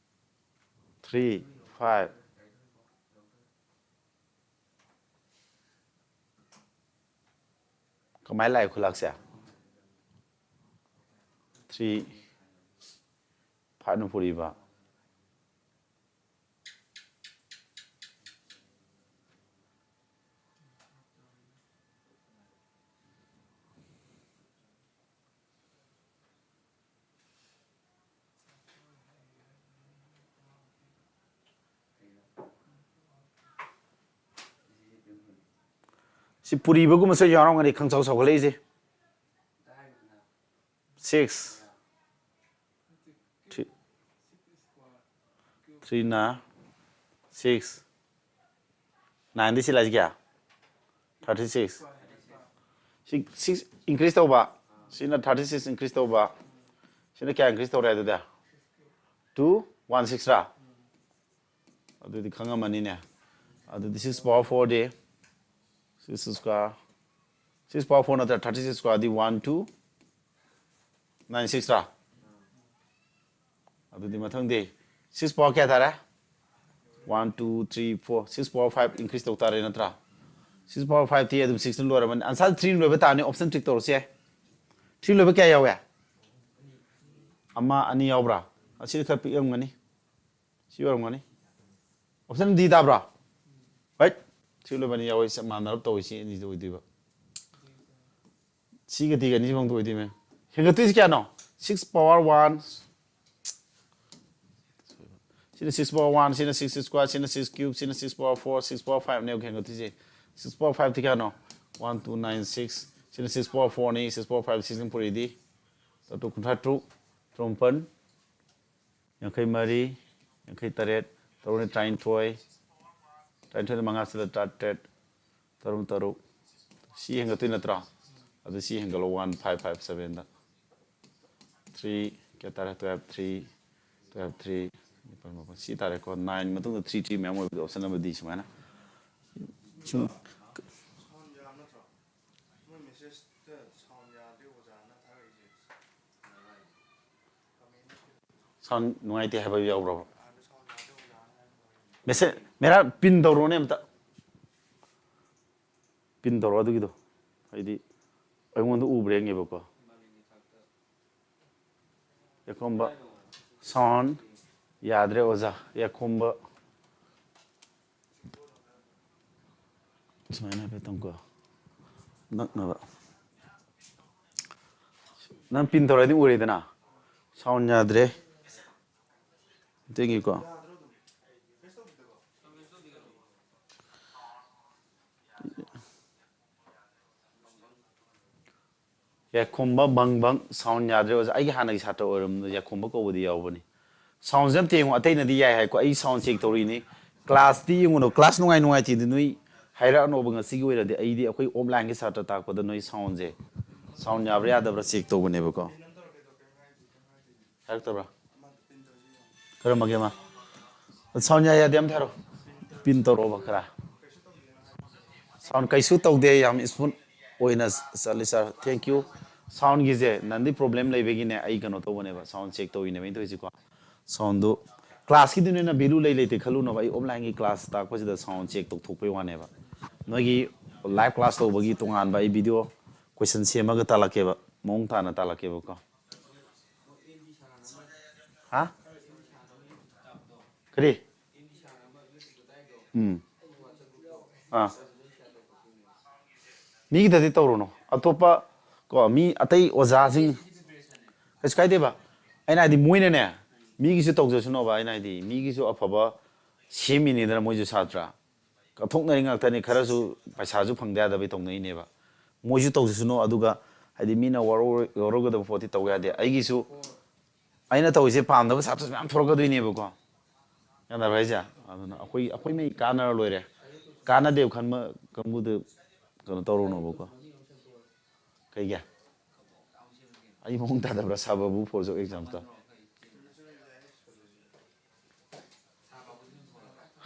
Three, five. ꯀꯃꯥꯏꯅ ꯂꯥꯛꯏ ꯈꯨꯂꯥꯛꯁꯦ? Three, five ꯅ ꯄꯨꯔꯤꯕ꯫ ꯁꯤ ꯄꯨꯔꯤꯕꯒꯨꯝꯕꯁꯨ ꯌꯥꯎꯔꯝꯒꯅꯤ, ꯈꯪꯆꯥꯎ ꯆꯥꯎꯈꯠꯂꯛꯏꯁꯦ꯫ Six. Three, three ꯅ six. Nine ꯗꯤ ꯁꯤ ꯂꯥꯛꯏꯁꯤ ꯀꯌꯥ? Thirty six. ꯁꯤ six increase ꯇꯧꯕ, ꯁꯤꯅ thirty six increase ꯇꯧꯕ, ꯁꯤꯅ ꯀꯌꯥ increase ꯇꯧꯔꯦ ꯑꯗꯨꯗꯤ? Two one six ꯔꯥ? ꯑꯗꯨꯗꯤ ꯈꯪꯉꯝꯃꯅꯤꯅꯦ꯫ ꯑꯗꯨꯗꯤ six power four ꯗꯤ, six square, six power four ꯅꯠꯇ꯭ꯔ, thirty six square ꯗꯤ one two nine six ꯔꯥ? ꯑꯗꯨꯗꯤ ꯃꯊꯪꯗꯤ six power ꯀꯌꯥ ꯇꯥꯔꯦ? One, two, three, four, six power five increase ꯇꯧ ꯇꯥꯔꯦ ꯅꯠꯇ꯭ꯔꯥ? Six power five ꯇꯤ ꯑꯗꯨꯝ six ꯅ ꯂꯣꯏꯔꯕꯅꯤ꯫ Answer three ꯂꯣꯏꯕ ꯇꯥꯔꯅꯤ, option tick ꯇꯧꯔꯁꯦ꯫ Three ꯂꯣꯏꯕ ꯀꯌꯥ ꯌꯥꯎꯋꯦ? ꯑꯃ, ꯑꯅꯤ ꯌꯥꯎꯕ꯭ꯔꯥ? ꯑꯁꯤꯗꯤ ꯈꯔ ꯄꯤꯛꯂꯝꯒꯅꯤ꯫ ꯁꯤ ꯑꯣꯏꯔꯝꯒꯅꯤ꯫ Option D ꯇꯥꯕ꯭ꯔꯣ? Right? Three ꯂꯣꯏꯕ ꯑꯅꯤ ꯌꯥꯎꯋꯦ, ꯆꯞ ꯃꯥꯟꯅꯔꯞ ꯇꯧꯋꯤ, ꯁꯤ ꯑꯅꯤꯗ ꯑꯣꯏꯗꯣꯏꯕ꯫ ꯁꯤꯒ ꯗꯤꯒ ꯑꯅꯤꯁꯤ ꯐꯪꯗꯣꯛ ꯑꯣꯏꯗꯣꯏꯅꯦ꯫ ꯍꯦꯟꯒꯠꯇꯣꯏꯁꯤ ꯀꯌꯥꯅꯣ? Six power one꯫ ꯁꯤꯅ six power one, ꯁꯤꯅ six square, ꯁꯤꯅ six cube, ꯁꯤꯅ six power four, six power five ꯅꯦꯕ ꯍꯦꯟꯒꯠꯇꯣꯏꯁꯦ꯫ Six power five ꯇꯤ ꯀꯌꯥꯅꯣ? One two nine six꯫ ꯁꯤꯅ six power four ꯅꯤ, six power five six ꯅ ꯄꯨꯔꯛꯏꯗꯤ꯫ ꯇꯔꯨꯛ ꯀꯨꯟꯊ꯭ꯔꯥ ꯇꯔꯨꯛ, ꯇꯔꯨꯛ ꯃꯥꯄꯟ, ꯌꯥꯡꯈꯩ ꯃꯔꯤ, ꯌꯥꯡꯈꯩ ꯇꯔꯦꯠ, ꯇꯔꯨꯛꯅꯤ ꯇꯔꯥꯅꯤꯊꯣꯏ, ꯇꯔꯥꯅꯤꯊꯣꯏꯗ ꯃꯉꯥ ꯆꯠꯂ ꯇꯔꯥꯇꯔꯦꯠ, ꯇꯔꯨꯛ ꯇꯔꯨꯛ꯫ ꯁꯤ ꯍꯦꯟꯒꯠꯇꯣꯏ ꯅꯠꯇ꯭ꯔꯣ? ꯑꯗꯨ ꯁꯤ ꯍꯦꯟꯒꯠꯂꯣ, one five five seven ꯗ꯫ Three ꯀꯌꯥ ꯇꯥꯔꯦ? Twelve three, twelve three꯫ ꯅꯤꯄꯥꯜ ꯃꯥꯄꯜ꯫ ꯁꯤ ꯇꯥꯔꯦꯀꯣ꯫ Nine ꯃꯇꯨꯡꯗ three three ꯃꯌꯥꯝ ꯑꯣꯏꯕꯗꯣ option number D ꯁꯨꯃꯥꯏꯅ꯫ ꯁꯨꯝ sound ꯅꯨꯡꯉꯥꯏꯇꯦ ꯍꯥꯏꯕ ꯌꯥꯎꯕ꯭ꯔꯕ? Message, ꯃꯦꯔꯥ pin ꯇꯧꯔꯣꯅꯦ ꯑꯝꯇ꯫ Pin ꯇꯧꯔꯣ ꯑꯗꯨꯒꯤꯗꯣ꯫ ꯑꯩꯗꯤ ꯑꯩꯉꯣꯟꯗ ꯎꯕ꯭ꯔꯥ ꯌꯦꯡꯒꯦꯕꯀꯣ꯫ ꯌꯥꯈꯣꯝꯕ sound ꯌꯥꯗ꯭ꯔꯦ ꯑꯣꯖꯥ꯫ ꯌꯥꯈꯣꯝꯕ ꯁꯨꯃꯥꯏꯅ ꯍꯥꯏꯐꯦꯠꯇꯪꯀꯣ, ꯅꯛꯅꯕ꯫ ꯅꯪ pin ꯇꯧꯔꯗꯤ ꯎꯔꯦꯗꯅ, sound ꯌꯥꯗ꯭ꯔꯦ꯫ ꯑꯗꯨꯒꯤꯀꯣ꯫ ꯌꯥꯏꯈꯣꯝꯕ ꯕꯪ ꯕꯪ sound ꯌꯥꯗ꯭ꯔꯦ ꯑꯣꯖꯥ꯫ ꯑꯩꯒꯤ ꯍꯥꯟꯅꯒꯤ ꯁꯥꯇ꯭ꯔ ꯑꯣꯏꯔꯝꯕ ꯌꯥꯏꯈꯣꯝꯕ ꯀꯧꯕꯗꯤ ꯌꯥꯎꯕꯅꯤ꯫ Soundꯁꯦ ꯑꯝꯇ ꯌꯦꯡꯉꯣ, ꯑꯇꯩꯅꯗꯤ ꯌꯥꯏ ꯍꯥꯏꯀꯣ, ꯑꯩ sound check ꯇꯧꯔꯤꯅꯤ꯫ Classꯇꯤ ꯌꯦꯡꯉꯨꯅꯣ, class ꯅꯨꯡꯉꯥꯏ ꯅꯨꯡꯉꯥꯏꯇꯦꯗꯤ ꯅꯣꯏ ꯍꯥꯏꯔꯛꯑꯅꯣꯕ꯫ ꯉꯁꯤꯒꯤ ꯑꯣꯏꯅꯗꯤ ꯑꯩꯗꯤ ꯑꯩꯈꯣꯏ offlineꯒꯤ ꯁꯥꯇ꯭ꯔ ꯇꯥꯛꯄꯗ ꯅꯣꯏ soundꯁꯦ, sound ꯌꯥꯕ꯭ꯔꯥ ꯌꯥꯗꯕ꯭ꯔꯥ check ꯇꯧꯕꯅꯦꯕꯀꯣ꯫ ꯍꯥꯏꯔꯛꯇꯕ꯭ꯔꯥ? ꯀꯔꯝꯕꯒꯤ ꯑꯃ? Sound ꯌꯥꯏ ꯌꯥꯗꯦ ꯑꯝꯇ ꯍꯥꯏꯔꯣ꯫ Pin ꯇꯧꯔꯛꯑꯣꯕ ꯈꯔ꯫ Sound ꯀꯩꯁꯨ ꯇꯧꯗꯦ, ꯌꯥꯝ smooth ꯑꯣꯏꯅ ꯆꯠꯂꯤ sir, thank you꯫ Soundꯒꯤꯁꯦ Nandy problem ꯂꯩꯕꯒꯤꯅꯦ, ꯑꯩ ꯀꯩꯅꯣ ꯇꯧꯕꯅꯦꯕ, sound check ꯇꯧꯔꯤꯅꯦꯕ ꯑꯩꯅ ꯇꯧꯔꯤꯁꯦꯀꯣ꯫ Soundꯗꯨ ꯀ꯭ꯂꯥꯁꯀꯤꯗꯨꯅ ꯍꯦꯟꯅ ꯚꯦꯂꯨ ꯂꯩ ꯂꯩꯇꯦ ꯈꯜꯂꯨꯅꯣꯕ꯫ ꯑꯩ ꯑꯣꯐꯂꯥꯏꯟꯒꯤ ꯀ꯭ꯂꯥꯁ ꯇꯥꯛꯄꯁꯤꯗ ꯁꯥꯎꯟ ꯆꯦꯛ ꯇꯧꯊꯣꯛꯄꯩ ꯋꯥꯅꯦꯕ꯫ ꯅꯣꯏꯒꯤ ꯂꯥꯏꯚ ꯀ꯭ꯂꯥꯁ ꯇꯧꯕꯒꯤ ꯇꯣꯉꯥꯟꯕ ꯑꯩ ꯚꯤꯗꯤꯑꯣ ꯀꯣꯏꯁꯟ ꯁꯦꯝꯃꯒ ꯇꯥꯛꯂꯛꯀꯦꯕ, ꯃꯑꯣꯡ ꯇꯥꯅ ꯇꯥꯛꯂꯛꯀꯦꯕꯀꯣ꯫ ꯍꯥ? ꯀꯔꯤ? ꯎꯝ꯫ ꯑꯥ꯫ ꯃꯤꯒꯤꯗꯗꯤ ꯇꯧꯔꯨꯅꯨ꯫ ꯑꯇꯣꯞꯄ ꯀꯣ, ꯃꯤ ꯑꯇꯩ ꯑꯣꯖꯥꯁꯤꯡ, ꯀꯩꯁꯨ ꯀꯥꯏꯗꯦꯕ꯫ ꯑꯩꯅ ꯍꯥꯏꯗꯤ ꯃꯣꯏꯅꯅꯦ, ꯃꯤꯒꯤꯁꯨ ꯇꯧꯖꯁꯅꯣꯕ꯫ ꯑꯩꯅ ꯍꯥꯏꯗꯤ ꯃꯤꯒꯤꯁꯨ ꯑꯐꯕ ꯁꯦꯝꯃꯤꯅꯤꯗꯅ ꯃꯣꯏꯁꯨ ꯁꯥꯇ꯭ꯔ꯫ ꯀꯠꯊꯣꯛꯅꯔꯤ ꯉꯥꯛꯇꯅꯤ, ꯈꯔꯁꯨ ꯄꯩꯁꯥꯁꯨ ꯐꯪꯗ ꯌꯥꯗꯕꯩ ꯇꯧꯅꯩꯅꯦꯕ꯫ ꯃꯣꯏꯁꯨ ꯇꯧꯖꯁꯅꯨ, ꯑꯗꯨꯒ ꯍꯥꯏꯗꯤ ꯃꯤꯅ ꯋꯥꯔꯧ-, ꯋꯥꯔꯧꯒꯗꯕ ꯄꯣꯠꯇꯤ ꯇꯧ ꯌꯥꯗꯦ꯫ ꯑꯩꯒꯤꯁꯨ, ꯑꯩꯅ ꯇꯧꯔꯤꯁꯦ ꯄꯥꯝꯗꯕ ꯁꯥꯇ꯭ꯔꯁꯨ ꯃꯌꯥꯝ ꯊꯣꯛꯂꯛꯀꯗꯣꯏꯅꯦꯕꯀꯣ꯫ ꯒ꯭ꯌꯥꯟ ꯇꯥꯕ꯭ꯔꯥ ꯍꯥꯏꯁꯦ? ꯑꯗꯨꯅ ꯑꯩꯈꯣꯏ, ꯑꯩꯈꯣꯏ ꯃꯩ ꯀꯥꯟꯅꯔ ꯂꯣꯏꯔꯦ꯫ ꯀꯥꯟꯅꯗꯦꯕ ꯈꯟꯕ ꯀꯥꯡꯕꯨꯗ ꯀꯩꯅꯣ ꯇꯧꯔꯨꯅꯣꯕꯀꯣ꯫ ꯀꯩꯒꯤ? ꯑꯩ ꯃꯑꯣꯡ ꯇꯥꯗꯕ꯭ꯔꯥ? ꯁꯥꯔ ꯕꯥꯕꯨ ꯐꯣꯔ ꯖꯣꯛ ꯑꯦꯛꯖꯥꯝꯁꯇꯣ?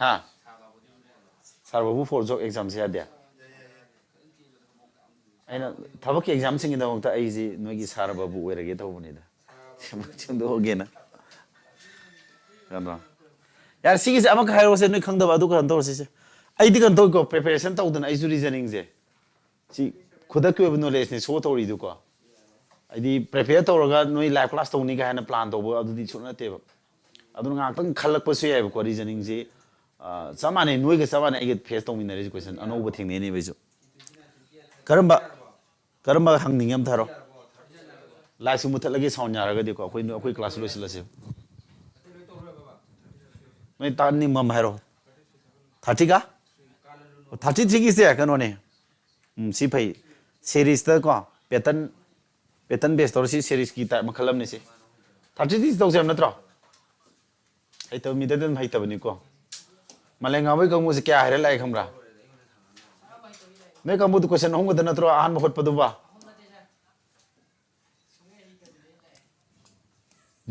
ꯍꯥ? ꯁꯥꯔ ꯕꯥꯕꯨ ꯐꯣꯔ ꯖꯣꯛ ꯑꯦꯛꯖꯥꯝꯁꯦ ꯌꯥꯗꯦ? ꯑꯩꯅ ꯊꯕꯛꯀꯤ ꯑꯦꯛꯖꯥꯝꯁꯤꯡꯒꯤꯗꯃꯛꯇ ꯑꯩꯁꯤ ꯅꯣꯏꯒꯤ ꯁꯥꯔ ꯕꯥꯕꯨ ꯑꯣꯏꯔꯒꯦ ꯇꯧꯕꯅꯤꯗ꯫ ꯁꯦꯝꯗꯣꯛꯑꯒꯦꯅ꯫ ꯌꯥꯗ꯭ꯔꯣ? ꯌꯥꯔꯦ, ꯁꯤꯒꯤꯁꯦ ꯑꯃꯈꯛ ꯍꯥꯏꯔꯛꯑꯣꯁꯦ, ꯅꯣꯏ ꯈꯪꯗꯕ ꯑꯗꯨ ꯀꯩꯅꯣ ꯇꯧꯔꯁꯤꯁꯦ꯫ ꯑꯩꯗꯤ ꯀꯩꯅꯣ ꯇꯧꯏꯀꯣ, ꯄ꯭ꯔꯤꯄꯦꯔꯦꯁꯟ ꯇꯧꯗꯅ ꯑꯩꯁꯨ ꯔꯤꯖꯅꯤꯡꯁꯦ꯫ ꯁꯤ ꯈꯨꯗꯛꯀꯤ ꯑꯣꯏꯕ ꯅꯣꯂꯦꯖꯅꯦ ꯁꯣ ꯇꯧꯔꯤꯗꯨꯀꯣ꯫ ꯍꯥꯏꯗꯤ ꯄ꯭ꯔꯤꯄꯦꯌꯔ ꯇꯧꯔꯒ ꯅꯣꯏ ꯂꯥꯏꯚ ꯀ꯭ꯂꯥꯁ ꯇꯧꯅꯤ ꯀꯥꯏꯅ ꯄ꯭ꯂꯥꯟ ꯇꯧꯕ ꯑꯗꯨꯗꯤ ꯁꯨꯡ ꯅꯠꯇꯦꯕ꯫ ꯑꯗꯨꯅ ꯉꯥꯏꯍꯥꯛꯇꯪ ꯈꯜꯂꯛꯄꯁꯨ ꯌꯥꯏꯕꯀꯣ, ꯔꯤꯖꯅꯤꯡꯁꯦ꯫ ꯑ, ꯆꯞ ꯃꯥꯟꯅꯩ, ꯅꯣꯏꯒ ꯆꯞ ꯃꯥꯟꯅꯩ ꯑꯩꯒ ꯐꯦꯁ ꯇꯧꯃꯤꯟꯅꯔꯤꯁꯦ, ꯀꯣꯏꯁꯟ ꯑꯅꯧꯕ ꯊꯦꯡꯅꯩꯅꯦꯕ ꯑꯩꯁꯨ꯫ ꯀꯔꯝꯕ, ꯀꯔꯝꯕ ꯍꯪꯅꯤꯡꯉꯦ ꯑꯝꯇ ꯍꯥꯏꯔꯣ꯫ ꯂꯥꯏꯠꯁꯨ ꯃꯨꯠꯊꯠꯂꯒꯦ, ꯁꯥꯎꯟ ꯌꯥꯔꯒꯗꯤꯀꯣ, ꯑꯩꯈꯣꯏ, ꯑꯩꯈꯣꯏ ꯀ꯭ꯂꯥꯁ ꯂꯣꯏꯁꯤꯜꯂꯁꯦ꯫ ꯅꯣꯏ ꯇꯥꯅꯤꯡꯕ ꯑꯃ ꯍꯥꯏꯔꯣ꯫ ꯊꯥꯔꯇꯤꯒ? ꯊꯥꯔꯇꯤ ꯊ꯭ꯔꯤꯒꯤꯁꯦ ꯀꯩꯅꯣꯅꯦ꯫ ꯎꯝ, ꯁꯤ ꯐꯩ꯫ ꯁꯦꯔꯤꯁꯇ ꯀꯣ, ꯄꯦꯇꯔꯟ, ꯄꯦꯇꯔꯟ ꯕꯦꯁ ꯇꯧꯔ ꯁꯤ ꯁꯦꯔꯤꯁꯀꯤ ꯇꯥꯏꯞ ꯃꯈꯜ ꯑꯃꯅꯤ ꯁꯤ꯫ ꯊꯥꯔꯇꯤ ꯊ꯭ꯔꯤ ꯇꯧꯁꯦ ꯍꯥꯏꯕ ꯅꯠꯇ꯭ꯔꯣ? ꯍꯩꯇꯕ ꯃꯤꯗꯗꯤ ꯑꯗꯨꯝ ꯍꯩꯇꯕꯅꯤꯀꯣ꯫ ꯃꯥꯂꯦꯝꯉꯥꯟꯕꯒꯤ ꯀꯥꯡꯕꯨꯁꯦ ꯀꯌꯥ ꯍꯩꯔ ꯂꯥꯛꯑꯦ ꯈꯪꯕ꯭ꯔꯥ? ꯅꯣꯏ ꯀꯥꯡꯕꯨꯗꯨ ꯀꯣꯏꯁꯟ ꯑꯍꯨꯝ ꯈꯛꯇ ꯅꯠꯇ꯭ꯔꯣ ꯑꯍꯥꯟꯕ ꯍꯣꯠꯄꯗꯨꯕ?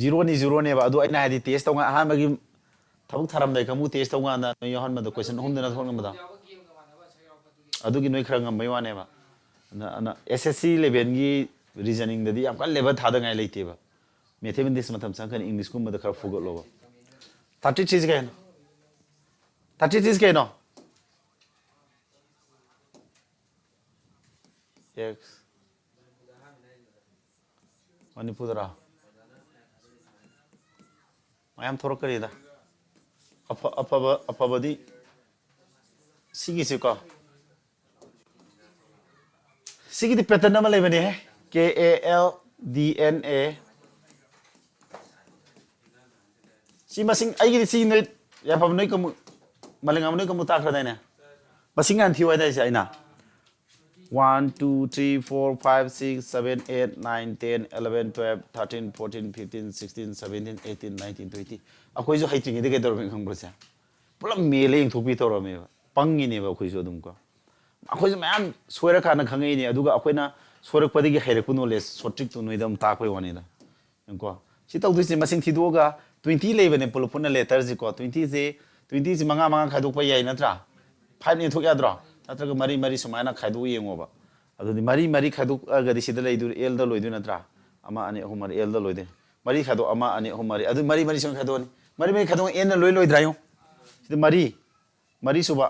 ꯖꯤꯔꯣꯅꯤ, ꯖꯤꯔꯣꯅꯦꯕ꯫ ꯑꯗꯨ ꯑꯩꯅ ꯍꯥꯏꯗꯤ ꯇꯦꯁ ꯇꯧꯉꯥꯏ ꯑꯍꯥꯟꯕꯒꯤ ꯊꯕꯛ ꯊꯥꯔꯝꯗꯥꯏ ꯀꯥꯡꯕꯨ ꯇꯦꯁ ꯇꯧꯀꯥꯟꯗ ꯅꯣꯏ ꯌꯥꯎꯍꯟꯕꯗꯣ ꯀꯣꯏꯁꯟ ꯑꯍꯨꯝꯗ ꯅꯠꯇ꯭ꯔꯣ ꯍꯣꯠꯉꯝꯕꯗꯣ? ꯑꯗꯨꯒꯤ ꯅꯣꯏ ꯈꯔ ꯉꯝꯕꯩ ꯋꯥꯅꯦꯕ꯫ ꯑꯗ, ꯑꯗ ꯑꯦꯁ ꯑꯦꯁ ꯁꯤ ꯂꯦꯚꯦꯜꯒꯤ ꯔꯤꯖꯅꯤꯡꯗꯗꯤ ꯌꯥꯝ ꯀꯟꯅ ꯂꯦꯚꯦꯜ ꯊꯥꯗꯉꯥꯏ ꯂꯩꯇꯦꯕ꯫ ꯃꯦꯊꯃꯦꯇꯤꯛꯁ ꯃꯇꯝ ꯆꯪꯉꯛꯀꯅꯤ, ꯏꯪꯂꯤꯁꯀꯨꯝꯕꯗ ꯈꯔ ꯐꯨꯒꯠꯂꯣꯕ꯫ ꯊꯥꯔꯇꯤ ꯊ꯭ꯔꯤꯁꯤ ꯀꯩꯅꯣ? ꯊꯥꯔꯇꯤ ꯊ꯭ꯔꯤꯁꯤ ꯀꯩꯅꯣ? ꯑꯦꯛꯁ꯫ ꯃꯅꯤꯄꯨꯔꯗꯔꯥ? ꯃꯌꯥꯝ ꯊꯣꯔꯛꯀꯅꯤꯗ꯫ ꯑꯐ-, ꯑꯐꯕ, ꯑꯐꯕꯗꯤ ꯁꯤꯒꯤꯁꯤꯀꯣ꯫ ꯁꯤꯒꯤꯗꯤ pattern ꯑꯃ ꯂꯩꯕꯅꯦ꯫ K A L D N A꯫ ꯁꯤ ꯃꯁꯤꯡ, ꯑꯩꯒꯤꯗꯤ ꯁꯤ ꯅꯣꯏ, ꯌꯥꯐꯕ ꯅꯣꯏ ꯀꯃꯨ-, ꯃꯥꯂꯦꯝꯉꯥꯟꯕ ꯅꯣꯏ ꯀꯃꯨ ꯇꯥꯛꯈ꯭ꯔꯗꯥꯏꯅꯦ? ꯃꯁꯤꯡ ꯍꯥꯟꯅ ꯊꯤꯌꯨ ꯍꯥꯏꯗꯥꯏ ꯁꯤ ꯑꯩꯅ? One, two, three, four, five, six, seven, eight, nine, ten, eleven, twelve, thirteen, fourteen, fifteen, sixteen, seventeen, eighteen, nineteen, twenty꯫ ꯑꯩꯈꯣꯏꯁꯨ ꯍꯩꯇ꯭ꯔꯤꯉꯩꯗ ꯀꯩꯗꯧꯔꯝꯃꯤ ꯈꯪꯕ꯭ꯔꯣ ꯁꯦ? ꯄꯨꯂꯞ ꯃꯦꯜꯂ ꯌꯦꯡꯊꯣꯛꯄꯤ ꯇꯧꯔꯝꯃꯦꯕ꯫ ꯄꯪꯉꯤꯅꯦꯕ ꯑꯩꯈꯣꯏꯁꯨ ꯑꯗꯨꯝ ꯀꯣ꯫ ꯑꯩꯈꯣꯏꯁꯨ ꯃꯌꯥꯝ ꯁꯣꯏꯔꯀꯥꯟꯗ ꯈꯪꯉꯛꯏꯅꯦ꯫ ꯑꯗꯨꯒ ꯑꯩꯈꯣꯏꯅ ꯁꯣꯏꯔꯛꯄꯗꯒꯤ ꯍꯩꯔꯛꯄ knowledge, short trick ꯇꯣ ꯅꯣꯏꯗ ꯑꯃꯨꯛ ꯇꯥꯛꯄꯩ ꯋꯥꯅꯤꯗ꯫ ꯌꯦꯡꯉꯨꯀꯣ꯫ ꯁꯤ ꯇꯧꯗꯣꯏꯁꯦ, ꯃꯁꯤꯡ ꯊꯤꯗꯣꯛꯑꯒ twenty ꯂꯩꯕꯅꯦ ꯄꯨꯂꯞ ꯄꯨꯟꯅ letter ꯁꯦ ꯀꯣ꯫ Twenty ꯁꯦ, twenty ꯁꯦ ꯃꯉꯥ ꯃꯉꯥ ꯈꯥꯏꯗꯣꯛꯄ ꯌꯥꯏ ꯅꯠꯇ꯭ꯔꯥ? Five ꯅ ꯌꯦꯟꯊꯣꯛ ꯌꯥꯗ꯭ꯔꯣ? ꯅꯠꯇ꯭ꯔꯒ ꯃꯔꯤ ꯃꯔꯤ ꯁꯨꯃꯥꯏꯅ ꯈꯥꯏꯗꯣꯛꯑ ꯌꯦꯡꯉꯣꯕ꯫ ꯑꯗꯨꯗꯤ ꯃꯔꯤ ꯃꯔꯤ ꯈꯥꯏꯗꯣꯛꯑꯒꯗꯤ ꯁꯤꯗ ꯂꯩꯗꯣꯏ, L ꯗ ꯂꯣꯏꯗꯣꯏ ꯅꯠꯇ꯭ꯔꯥ? ꯑꯃ, ꯑꯅꯤ, ꯑꯍꯨꯝ, ꯃꯔꯤ, L ꯗ ꯂꯣꯏꯗꯣꯏ꯫ ꯃꯔꯤ ꯈꯥꯏꯗꯣꯛ, ꯑꯃ, ꯑꯅꯤ, ꯑꯍꯨꯝ, ꯃꯔꯤ꯫ ꯑꯗꯨ ꯃꯔꯤ ꯃꯔꯤ ꯁꯨꯃꯥꯏꯅ ꯈꯥꯏꯗꯣꯛꯑꯅꯤ꯫ ꯃꯔꯤ ꯃꯔꯤ ꯈꯥꯏꯗꯣꯛ, N ꯅ ꯂꯣꯏ ꯂꯣꯏꯗ꯭ꯔꯥ ꯌꯦꯡꯉꯨ꯫ ꯁꯤꯗ ꯃꯔꯤ, ꯃꯔꯤ ꯁꯨꯕ,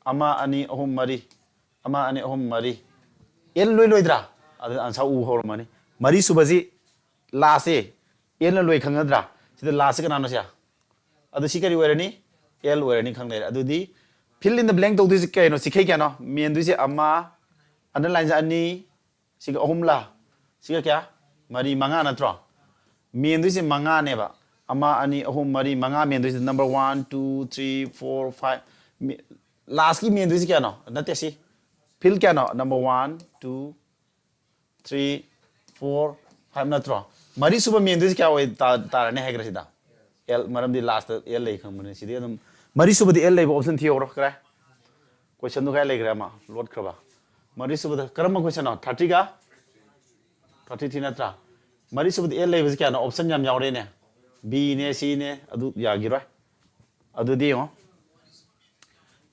ꯑꯃ, ꯑꯅꯤ, ꯑꯍꯨꯝ, ꯃꯔꯤ꯫ ꯑꯃ, ꯑꯅꯤ, ꯑꯍꯨꯝ, ꯃꯔꯤ꯫ L ꯂꯣꯏ ꯂꯣꯏꯗ꯭ꯔꯥ? ꯑꯗꯨ answer ꯎ ꯍꯧꯔꯝꯃꯅꯤ꯫ ꯃꯔꯤ ꯁꯨꯕꯁꯤ last ꯁꯦ L ꯅ ꯂꯣꯏ ꯈꯪꯅꯗ꯭ꯔꯥ? ꯁꯤꯗ last ꯁꯦ ꯀꯅꯥꯅꯣ ꯁꯦ? ꯑꯗꯨ ꯁꯤ ꯀꯔꯤ ꯑꯣꯏꯔꯅꯤ? L ꯑꯣꯏꯔꯅꯤ ꯈꯪ ꯂꯩꯔꯦ꯫ ꯑꯗꯨꯗꯤ fill in the blank ꯇꯧꯗꯣꯏꯁꯦ ꯀꯩꯅꯣ? ꯁꯤ ꯀꯩ ꯀꯌꯥꯅꯣ? ꯃꯦꯟꯗꯣꯏꯁꯦ ꯑꯃ, underline ꯁꯦ ꯑꯅꯤ, ꯁꯤꯒ ꯑꯍꯨꯝꯂꯥ? ꯁꯤꯒ ꯀꯌꯥ? ꯃꯔꯤ, ꯃꯉꯥ ꯅꯠꯇ꯭ꯔꯣ? ꯃꯦꯟꯗꯣꯏꯁꯦ ꯃꯉꯥꯅꯦꯕ꯫ ꯑꯃ, ꯑꯅꯤ, ꯑꯍꯨꯝ, ꯃꯔꯤ, ꯃꯉꯥ ꯃꯦꯟꯗꯣꯏꯁꯦ꯫ Number one, two, three, four, five꯫ ꯃꯦ-, last ꯀꯤ ꯃꯦꯟꯗꯣꯏꯁꯦ ꯀꯌꯥꯅꯣ? ꯅꯠꯇꯦ, ꯁꯤ꯫ Fill ꯀꯌꯥꯅꯣ? Number one, two, three, four, five ꯅꯠꯇ꯭ꯔꯣ? ꯃꯔꯤ ꯁꯨꯕ ꯃꯦꯟꯗꯣꯏꯁꯦ ꯀꯌꯥ ꯑꯣꯏ ꯇꯥ-, ꯇꯥꯔꯅꯤ ꯍꯥꯏꯈ꯭ꯔꯦ ꯁꯤꯗ? L, ꯃꯔꯝꯗꯤ last ꯇ L ꯂꯩ ꯈꯪꯕꯅꯦ꯫ ꯁꯤꯗꯤ ꯑꯗꯨꯝ ꯃꯔꯤ ꯁꯨꯕꯗꯤ L ꯂꯩꯕ option ꯊꯤꯍꯧꯔꯣ꯫ ꯀꯔꯥꯏ? Question ꯗꯨ ꯀꯥꯏ ꯂꯩꯈ꯭ꯔꯦ ꯑꯃ? ꯂꯣꯠꯈ꯭ꯔꯕ? ꯃꯔꯤ ꯁꯨꯕꯗ ꯀꯔꯝꯕ question ꯅꯣ? Thirty ꯒ? Thirty three ꯅꯠꯇ꯭ꯔꯥ? ꯃꯔꯤ ꯁꯨꯕꯗ L ꯂꯩꯕꯁꯤ ꯀꯌꯥꯅꯣ? Option ꯌꯥꯝ ꯌꯥꯎꯔꯦꯅꯦ꯫ B ꯅꯦ, C ꯅꯦ, ꯑꯗꯨ ꯌꯥꯈꯤꯔꯣꯏ꯫ ꯑꯗꯨꯗꯤ ꯌꯦꯡꯉꯣ꯫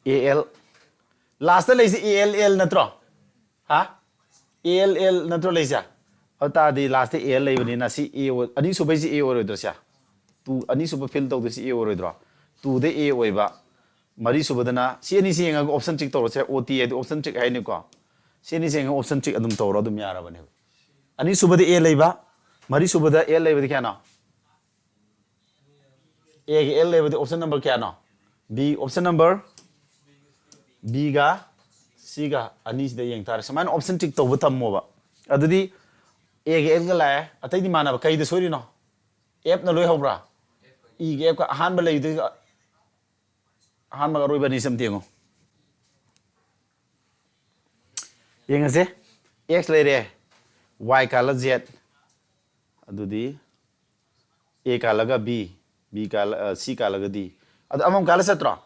A L꯫ Last ꯇ ꯂꯩꯁꯤ A L L ꯅꯠꯇ꯭ꯔꯣ? ꯍꯥ? A L L ꯅꯠꯇ꯭ꯔꯣ ꯂꯩꯁꯦ? ꯑꯗꯨ ꯇꯥꯔꯗꯤ last ꯇ A L ꯂꯩꯕꯅꯤꯅ ꯁꯤ A ꯑꯣꯏ-, ꯑꯅꯤꯁꯨꯕꯩꯁꯤ A ꯑꯣꯏꯔꯣꯏꯗ꯭ꯔꯣ ꯁꯦ? ꯇꯨ ꯑꯅꯤꯁꯨꯕ ꯐꯤꯜ ꯇꯧꯗꯣꯏꯁꯤ ꯑꯦ ꯑꯣꯏꯔꯣꯏꯗ꯭ꯔꯣ? ꯇꯨꯗ ꯑꯦ ꯑꯣꯏꯕ, ꯃꯔꯤꯁꯨꯕꯗꯅ ꯁꯤ ꯑꯅꯤꯁꯤ ꯌꯦꯡꯉꯒ ꯑꯣꯞꯁꯟ ꯇꯤꯛ ꯇꯧꯔꯁꯦ꯫ ꯑꯣ ꯇꯤ ꯍꯥꯏꯗꯤ ꯑꯣꯞꯁꯟ ꯇꯤꯛ ꯍꯥꯏꯅꯤꯀꯣ꯫ ꯁꯤ ꯑꯅꯤꯁꯤ ꯌꯦꯡꯉꯒ ꯑꯣꯞꯁꯟ ꯇꯤꯛ ꯑꯗꯨꯝ ꯇꯧꯔꯣ, ꯑꯗꯨꯝ ꯌꯥꯔꯕꯅꯦꯕ꯫ ꯑꯅꯤꯁꯨꯕꯗ ꯑꯦ ꯂꯩꯕ, ꯃꯔꯤꯁꯨꯕꯗ ꯑꯦ ꯂꯩꯕꯗꯤ ꯀꯌꯥꯅꯣ? ꯑꯦꯒ ꯑꯦꯜ ꯂꯩꯕꯗꯤ ꯑꯣꯞꯁꯟ ꯅꯝꯕꯔ ꯀꯌꯥꯅꯣ? ꯕꯤ, ꯑꯣꯞꯁꯟ ꯅꯝꯕꯔ ꯕꯤꯒ ꯁꯤꯒ ꯑꯅꯤꯁꯤꯗ ꯌꯦꯡ ꯇꯥꯔꯦ꯫ ꯁꯨꯃꯥꯏꯅ ꯑꯣꯞꯁꯟ ꯇꯤꯛ ꯇꯧꯕ ꯇꯝꯃꯣꯕ꯫ ꯑꯗꯨꯗꯤ ꯑꯦꯒ ꯑꯦꯜꯒ ꯂꯥꯛꯑꯦ, ꯑꯇꯩꯗꯤ ꯃꯥꯟꯅꯕ꯫ ꯀꯩꯗ ꯁꯣꯏꯔꯤꯅꯣ? ꯑꯦꯐꯅ ꯂꯣꯏ ꯍꯧꯕ꯭ꯔꯥ? ꯏꯒ ꯑꯦꯐꯀ ꯑꯍꯥꯟꯕ ꯂꯩꯗꯣꯏ, ꯑꯍꯥꯟꯕꯒ ꯑꯔꯣꯏꯕ ꯑꯅꯤꯁꯤ ꯑꯝꯇ ꯌꯦꯡꯉꯣ꯫ ꯌꯦꯡꯉꯁꯦ꯫ ꯑꯦꯛꯁ ꯂꯩꯔꯦ, ꯋꯥꯏ ꯀꯥꯜꯂ ꯖꯦꯠ, ꯑꯗꯨꯗꯤ ꯑꯦ ꯀꯥꯜꯂꯒ ꯕꯤ, ꯕꯤ ꯀꯥꯜꯂ, ꯑ, ꯁꯤ ꯀꯥꯜꯂꯒ ꯗꯤ꯫ ꯑꯗꯣ ꯑꯃꯃꯝ ꯀꯥꯜꯂ ꯆꯠꯇ꯭ꯔꯣ?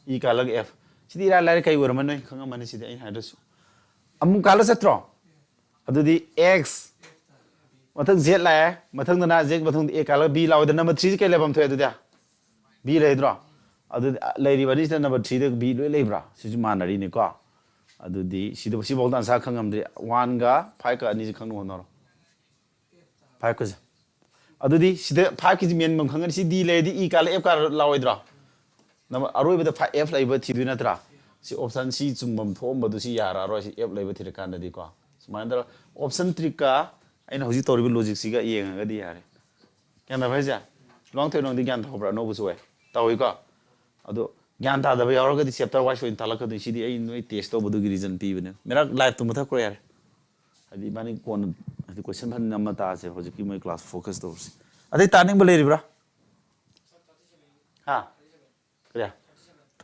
E ꯀꯥꯜꯂꯒ F. ꯁꯤꯗꯤ ꯏꯔꯥꯏ ꯂꯥꯏꯔꯦ, ꯀꯩ ꯑꯣꯏꯔꯝꯃꯅꯣꯏ ꯈꯪꯉꯝꯃꯅꯤ ꯁꯤꯗꯤ ꯑꯩꯅ ꯍꯥꯏꯗ꯭ꯔꯁꯨ꯫ ꯑꯃꯨꯛ ꯀꯥꯜꯂ ꯆꯠꯇ꯭ꯔꯣ? ꯑꯗꯨꯗꯤ ꯑꯦꯛꯁ, ꯃꯊꯪ ꯖꯦꯠ ꯂꯥꯛꯑꯦ, ꯃꯊꯪꯗꯅ ꯖꯦꯠ ꯃꯊꯪꯗ ꯑꯦ ꯀꯥꯜꯂꯒ ꯕꯤ ꯂꯥꯛꯑꯣꯏꯗ, ꯅꯝꯕꯔ ꯊ꯭ꯔꯤꯁꯤ ꯀꯩ ꯂꯩꯐꯝ ꯊꯣꯛꯑꯦ ꯑꯗꯨꯗꯤ? ꯕꯤ ꯂꯩꯗ꯭ꯔꯣ? ꯑꯗꯨꯗꯤ, ꯑ, ꯂꯩꯔꯤꯕ ꯑꯅꯤꯁꯤꯗ ꯅꯝꯕꯔ ꯊ꯭ꯔꯤꯗ ꯕꯤ ꯂꯣꯏ ꯂꯩꯕ꯭ꯔꯥ? ꯁꯤꯁꯨ ꯃꯥꯟꯅꯔꯤꯅꯤꯀꯣ꯫ ꯑꯗꯨꯗꯤ ꯁꯤꯗ, ꯁꯤꯐꯥꯎꯗ ꯑꯟꯁꯥꯔ ꯈꯪꯉꯝꯗ꯭ꯔꯤ꯫ ꯋꯥꯟꯒ ꯐꯥꯏꯚꯀ ꯑꯅꯤꯁꯤ ꯈꯪꯅ ꯍꯣꯠꯅꯔꯣ꯫ ꯐꯥꯏꯚꯀꯁꯦ꯫ ꯑꯗꯨꯗꯤ ꯁꯤꯗ ꯐꯥꯏꯚꯀꯤꯁꯤ ꯃꯦꯟꯐꯝ ꯈꯪꯒꯅꯤ꯫ ꯁꯤ ꯗꯤ ꯂꯩꯔꯗꯤ ꯏ ꯀꯥꯜꯂ ꯑꯦꯐ ꯀꯥꯜꯂ ꯂꯥꯛꯑꯣꯏꯗ꯭ꯔꯣ? ꯅꯝꯕꯔ ꯑꯔꯣꯏꯕꯗ ꯐꯥꯏꯚ ꯑꯦꯐ ꯂꯩꯕ ꯊꯤꯗꯣꯏ ꯅꯠꯇ꯭ꯔꯥ? ꯁꯤ ꯑꯣꯞꯁꯟ ꯁꯤ ꯆꯨꯝꯐꯝ ꯊꯣꯛꯑꯝꯕꯗꯨ ꯁꯤ ꯌꯥꯔꯛꯑꯔꯣꯏ, ꯁꯤ ꯑꯦꯐ ꯂꯩꯕ ꯊꯤꯔꯀꯥꯟꯗꯗꯤꯀꯣ꯫ ꯁꯨꯃꯥꯏꯅ ꯇꯧꯔꯒ ꯑꯣꯞꯁꯟ ꯇ꯭ꯔꯤꯛꯀ ꯑꯩꯅ ꯍꯧꯖꯤꯛ ꯇꯧꯔꯤꯕ ꯂꯣꯖꯤꯛꯁꯤꯒ ꯌꯦꯡꯉꯒꯗꯤ ꯌꯥꯔꯦ꯫ ꯒ꯭ꯌꯥꯟ ꯇꯥꯕ꯭ꯔꯥ ꯍꯥꯏꯁꯦ? ꯂꯨꯋꯥꯡꯊꯣꯏ, ꯅꯪꯗꯤ ꯒ꯭ꯌꯥꯟ ꯇꯥꯍꯧꯕ꯭ꯔꯥ? ꯑꯅꯧꯕꯁꯨ ꯑꯣꯏ꯫ ꯇꯧꯏꯀꯣ? ꯑꯗꯣ ꯒ꯭ꯌꯥꯟ ꯇꯥꯗꯕ ꯌꯥꯎꯔꯒꯗꯤ ꯆꯦꯞꯇꯔ ꯋꯥꯏꯁ ꯑꯣꯏꯅ ꯇꯥꯛꯂꯛꯀꯗꯣꯏꯅꯤ꯫ ꯁꯤꯗꯤ ꯑꯩ ꯅꯣꯏ ꯇꯦꯁ ꯇꯧꯕꯗꯨꯒꯤ ꯔꯤꯖꯟ ꯄꯤꯕꯅꯦ꯫ ꯃꯦꯔꯥꯛ ꯂꯥꯏꯐꯇꯨ ꯃꯨꯊꯠꯈ꯭ꯔꯣ ꯌꯥꯔꯦ꯫ ꯍꯥꯏꯗꯤ ꯏꯕꯥꯅꯤ ꯀꯣꯟꯅ, ꯍꯥꯏꯗꯤ ꯀꯣꯏꯁꯟ ꯐꯟ ꯑꯃ ꯇꯥꯁꯦ꯫ ꯍꯧꯖꯤꯛꯀꯤ ꯃꯣꯏ ꯀ꯭ꯂꯥꯁ ꯐꯣꯀꯁ ꯇꯧꯔꯁꯤ꯫ ꯑꯇꯩ ꯇꯥꯅꯤꯡꯕ ꯂꯩꯔꯤꯕ꯭ꯔꯥ? ꯍꯥ? ꯀꯔꯤ?